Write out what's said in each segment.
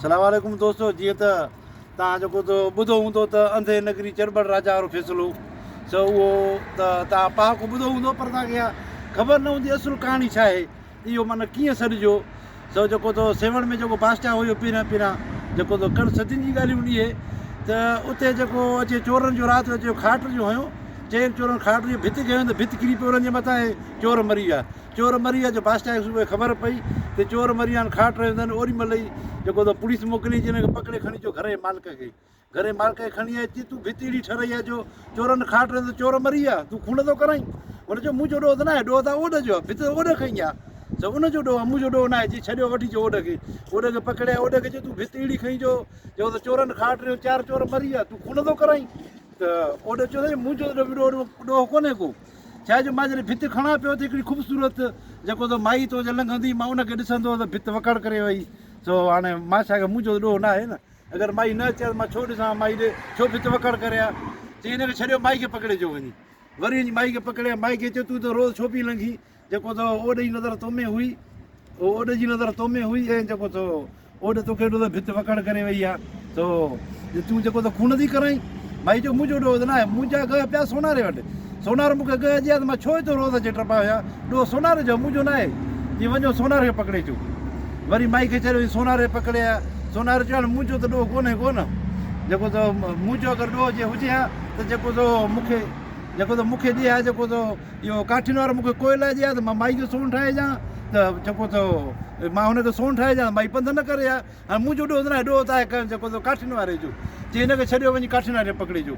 سلام عليڪم دوستو جيئن ته توهان جيڪو ته ٻڌو هوندو ته انڌي نگري چرٻڙ راجا وارو فيصلو سو اهو ته توهان پهاڪو ٻڌو هوندو پر توهان کي اها خبر نه هوندي اصل ڪهاڻي ڇا آهي اهو معنيٰ ڪيئن سڏجو سو جيڪو ته سيوهڻ ۾ جيڪو بادشاهه هيو پهريان پهريان جيڪو ته ڪن صدين جي ڳالهيون اهي ته اتي جيڪو اچي چورن جو رات جو اچي کاٽ جو هنيو چئن چورن کاٽ جي ڀت کي هنيو ته ڀت ڪري پيو انهن جي مٿان ۽ چور مري ويا چور مري ويا جو بادشاهه کي صبح خبر پئي ته چور مري ويا آهن کاٽ رهيو اٿن اوڏي مهل ئي جيڪو ته پوليس موڪلي جنهن کي پڪڙي کڻي اچو گهر جي مالڪ کي گهر جي مالڪ کي کڻي آيا چي تون ڀت اهڙي ٺهرائي آهي جو چورن کاٽ رهيو ته چور مري ويا تون خون ٿو ڪرائين هن چيو منهنجو ڏوهه ته ناهي ڏوهه ته اوڏ جو آهي ڀت ته اوڏ کنئي آهي سو ان جو ڏوهه آهي منهنجو ڏوهه ناهي چي ڇڏيو وٺي اچو اوڏ کي اوڏ کي پڪڙيا اوڏ کي چيو تون ڀت اهڙي کنئي جو چيو ته چورن کاٽ رهيو چار چور مري ويا تون خون ٿو ڪرائين ته اوڏ چيو سائين منهنجو ته ڏوهه ڪونهي ڪو ڇا جو مان جڏهن ڀت کڻان پيو ته هڪڙي خوبصورت جيڪو ته مائي تو جي لنگهندي مان ان کي ڏسندو ته ڀت وڪڙ ڪري وئي سو هاڻي مان ڇا ڪيان منهنجو ته ڏوهه ناهي نه اگر مائي نه اچي ها ته مان ڇو ڏسان ها مائي ڏي ڇو ڀت وڪڙ ڪري ها چي هن کي ڇڏيو مائي کي پڪڙي جو وڃي وري وڃي مائي کي پڪڙي مائي کي چيو تون ته روز ڇو پئي لنگهين جيڪو ته اوڏ جي نظر تو ۾ هئي، اوڏ جي نظر تو ۾ هئي ۽ جيڪو تو اوڏ توکي ڏٺو ته ڀت وڪڙ ڪري وئي آ، سو تون جيڪو ته خون ٿي ڪرائين. مائي چيو، منهنجو ڏوهه ته ناهي، منهنجا ڳهه پيا سوناري وٽ. سونارو مون کي ڳهه ڏئي ها ته مان ڇو هتو روز اچي ٽپا هيا. ڏوهه سوناري جو آ، منهنجو ناهي. چي وڃو سوناري کي پڪڙي اچو. وري مائي کي ڇڏيو، سوناري کي پڪڙي آيا. سوناري چيو، هاڻي منهنجو ته ڏوهه ڪونهي ڪو نه. جيڪو ته منهنجو اگر ڏوهه جي هجي ها ته جيڪو ته مون کي جيڪو ته مون کي ڏئي ها جيڪو ته اهو ڪاٺين وارو مون کي ڪوئلا ڏئي ها ته مان مائي جو سون ٺاهي ڏيان ته جيڪو ته مان هن کي سون ٺاهي ڏيان ته مائي پنڌ نه ڪري ها. هاڻي منهنجو ڏوهه ته ناهي، ڏوهه ته آهي جيڪو ته ڪاٺين واري جو. چي هن کي ڇڏيو وڃي ڪاٺين واري کي پڪڙي جو.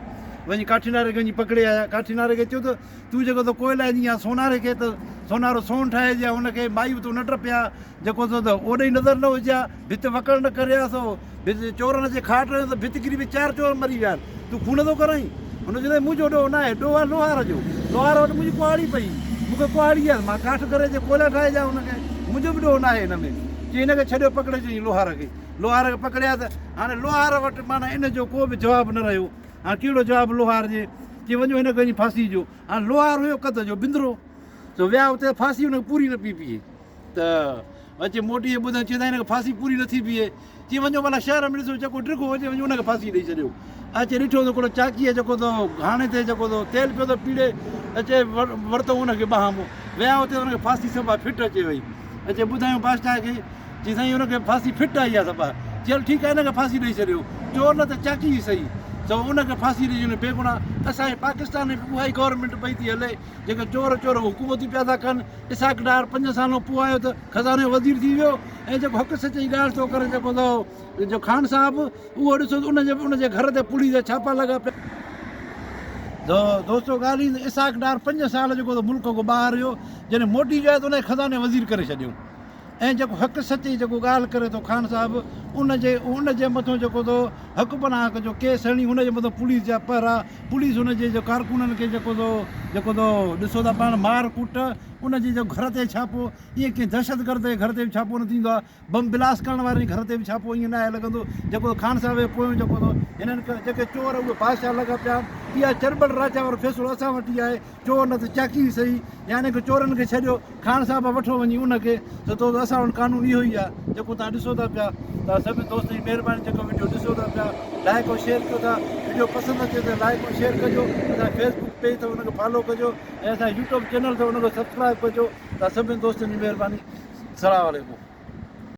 وڃي ڪاٺين واري کي وڃي پڪڙي آيا. ڪاٺين واري کي چيو ته تون جيڪو ته ڪوئلا ڏيندي آهين سوناري کي ته سونارو سون ٺاهي ڏي ها هن کي مائي به تو نه ٽپي ها. جيڪو ته اوڏي نظر نه هجي ها، ڀت وڪڙ نه ڪري ها سو ڀت چورن جي کاٽ رهيو ته ڀت ڪري پئي چار چور مري ويا آهن تون خون ٿو ڪرائين؟ هن چيو ته منهنجو ڏوهه ناهي ڏوهه آهي لوهار جو لوهار وٽ منهنجي ڪهاڙي پئي مون کي ڪهاڙي آهي مان ڪاٺ ڪري جي ڪوئلا ٺاهي ڏيان هن کي منهنجو به ڏوهه ناهي هن ۾ چي هن کي ڇڏيو پڪڙي چئي لوهار کي لوهار کي پڪڙيا ته هاڻي لوهار وٽ معنيٰ ان جو ڪو به جواب نه رهيو هاڻي ڪهڙو جواب لوهار جي چي وڃو هن کي وڃي ڦاسي ڏيو هاڻي لوهار هيو قد جو بندرو سو ويا اتي ڦاسي هن کي پوري نه پئي پيئي ته اچي موٽي ٻڌن چي سائين هن کي ڦاسي پوري نٿي پيئي. چي وڃو ڀلا شهر ۾ ڏسو جيڪو ڊگهو هجي وڃي ان کي ڦاسي ڏئي ڇڏيو. اچي ڏٺو ته هڪڙو چاڪيء جيڪو ته گهاڻي تي جيڪو ته تيل پيو ٿو پيڙي اچي ورتو ان کي ٻانهن مان. ويا اتي ان کي ڦاسي صفا فٽ اچي وئي. اچي ٻڌايون بادشاهه کي چي سائين ان کي ڦاسي فٽ آئي آهي صفا. چي هل ٺيڪ آهي ان کي ڦاسي ڏئي ڇڏيو. چور نه ته چاڪي ئي سهي. سو ان کي ڦاسي ڏئي ڇڏيو بيگناهه. اسان جي پاڪستان ۾ به اها ئي گورنمينٽ پئي ٿي هلي جيڪي چور چور حڪومتون پيا ٿا ڪن. اسحاق ڊار پنج سالن پوء آيو ته خزاني جو وزير ٿي ويو ۽ جيڪو حق سچ جي ڳالهه ٿو ڪري جيڪو ته جو خان صاحب اهو ڏسو ته ان جي ان جي گهر تي پوليس جا ڇاپا لڳا پيا. دوستو ڳالهه هي ته اسحاق ڊار پنج سال جيڪو ته ملڪ کان ٻاهر هيو جڏهن موٽي ويو ته ان کي خزاني جو وزير ڪري ڇڏيو ۽ جيڪو حق سچ جي جيڪو ڳالهه ڪري ٿو خان صاحب ان جي ان جي مٿو جيڪو ته حق بنا حق جو ڪيس هڻي ان جي مٿو پوليس جا پهرا پوليس ان جي جو ڪارڪنن کي جيڪو ته جيڪو ته ڏسو ٿا پاڻ مار ڪٽ ان جي جو گهر تي ڇاپو ائين ڪنهن دهشتگرد جي گهر تي به ڇاپو نه ٿيندو آهي، بم بلاس ڪرڻ وارن جي گهر تي به ڇاپو ائين ناهي لڳندو جيڪو خان صاحب جي پويون جيڪو ته هنن جيڪي چور اهي بادشاهه لڳا پيا آهن اها چرٻڙ راجا وارو فيصلو اسان وٽ ئي آهي چور نه ته چاڪي ئي سهي يعني ڪه چورن کي ڇڏيو خان صاحب وٺو وڃي ان کي ته تو اسان وٽ قانون اهو ئي آهي جيڪو توهان ڏسو ٿا پيا توهان سڀني دوستن جي مهرباني جيڪو وڊيو ڏسو ٿا پيا لائڪ ۽ شيئر ڪيو ٿا وڊيو پسند اچي ته لائڪ ۽ شيئر ڪجو اسان فيس بڪ پيج اٿو ان کي فالو ڪجو ۽ اسان يوٽيوب چينل اٿو ان کي سبسڪرائب ڪجو. توهان سڀني دوستن جي مهرباني. سلام عليڪم.